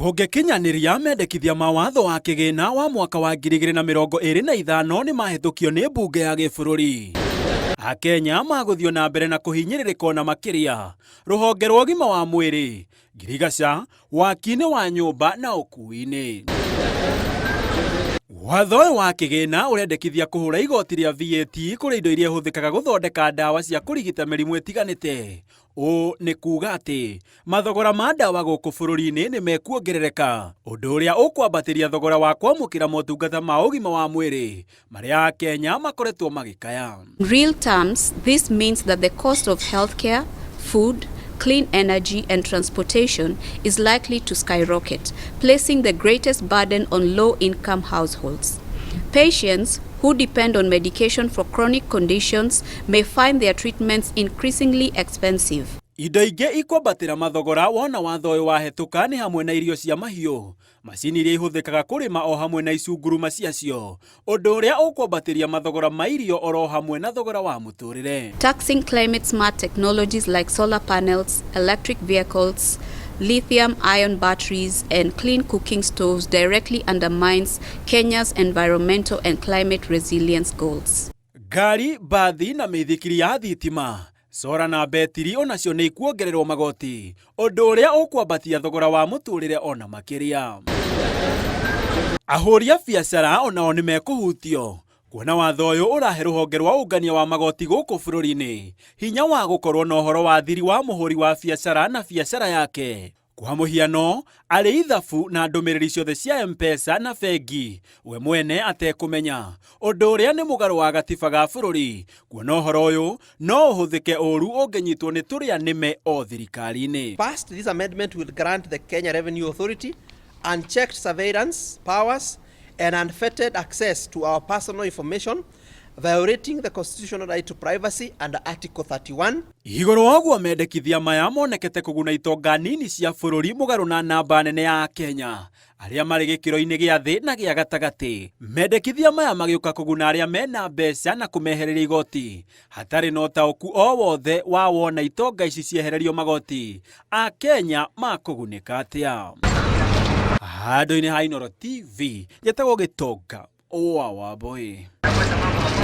Kũngĩkinyanĩria mendekithia ma watho wa kĩgĩna wa mwaka wa 2025 nĩ mahĩtũkio nĩ mbunge ya gĩbũrũri. Akenya magũthiĩ na mbere na kũhinyĩrĩrĩka ona makĩria. Rũhonge rwa ũgima wa mwĩrĩ, ngirigaca, waki-inĩ wa nyũmba na ũkuui-inĩ. Watho ũyũ wa kĩgĩna ũrendekithia kũhũra igoti rĩa VAT kũrĩ indo iria ihũthĩkaga gũthondeka ndawa cia kũrigita mĩrimũ ĩtiganĩte. Ũũ nĩ kuuga atĩ mathogora ma ndawa gũkũ bũrũri-inĩ nĩ mekuongerereka, ũndũ ũrĩa ũkwambatĩria thogora wa kwamũkĩra motungata ma ũgima wa mwĩrĩ marĩa Akenya makoretwo magĩkaya. In real terms, this means that the cost of healthcare, food, clean energy, and transportation is likely to skyrocket, placing the greatest burden on low-income households. Patients who depend on medication for chronic conditions may find their treatments increasingly expensive. Indo ingĩ ikwambatĩra mathogora wona watho ũyũ wahĩtũka nĩ hamwe na irio cia mahiũ, macini iria ihũthĩkaga kũrĩma o hamwe na icunguruma ciacio, ũndũ ũrĩa ũkwambatĩria mathogora ma irio oro hamwe na thogora wa mũtũrĩre. Taxing climate smart technologies like solar panels, electric vehicles, lithium ion batteries, and clean cooking stoves directly undermines Kenya's environmental and climate resilience goals. Ngari, mbathi na mĩithikiri ya thitima, solar na betiri onacio nĩ ikuongererwo magoti, ũndũ ũrĩa ũkwambatia thogora wa mũtũrĩre ona makĩria. Ahũri a biacara onao nĩ mekũhutio kuona watho ũyũ ũrahe rũhonge rwa ũngania wa magoti gũkũ bũrũri-inĩ hinya wa gũkorwo na ũhoro wa thiri wa mũhũri wa biacara na biacara yake. Kwa mũhiano, arĩ ithabu na ndũmĩrĩri ciothe cia M-Pesa na bengi we mwene atekũmenya, ũndũ ũrĩa nĩ mũgarũ wa gatiba ga bũrũri, kuona ũhoro ũyũ no ũhũthĩke ũru ũngĩnyitwo nĩ tũrĩa nĩme o thirikari-inĩ. First, this amendment will grant the Kenya Revenue Authority unchecked surveillance powers and unfettered access to our personal information, violating the constitutional right to privacy under Article 31. Igũrũ wa ũguo, mendekithia maya monekete kũguna itonga nini cia bũrũri mũgarũ na namba nene ya Kenya arĩa marĩ gĩkĩro-inĩ gĩa thĩ na gĩa gatagatĩ. Mendekithia maya magĩũka kũguna arĩa mena mbeca na kũmehereria igoti hatarĩ na ũtaũku o wothe wa wona itonga ici ciehererio magoti, Akenya makũgunĩka atĩa? Handũ-inĩ ha Inooro TV, njĩtagwo Gĩtonga wa Wambui.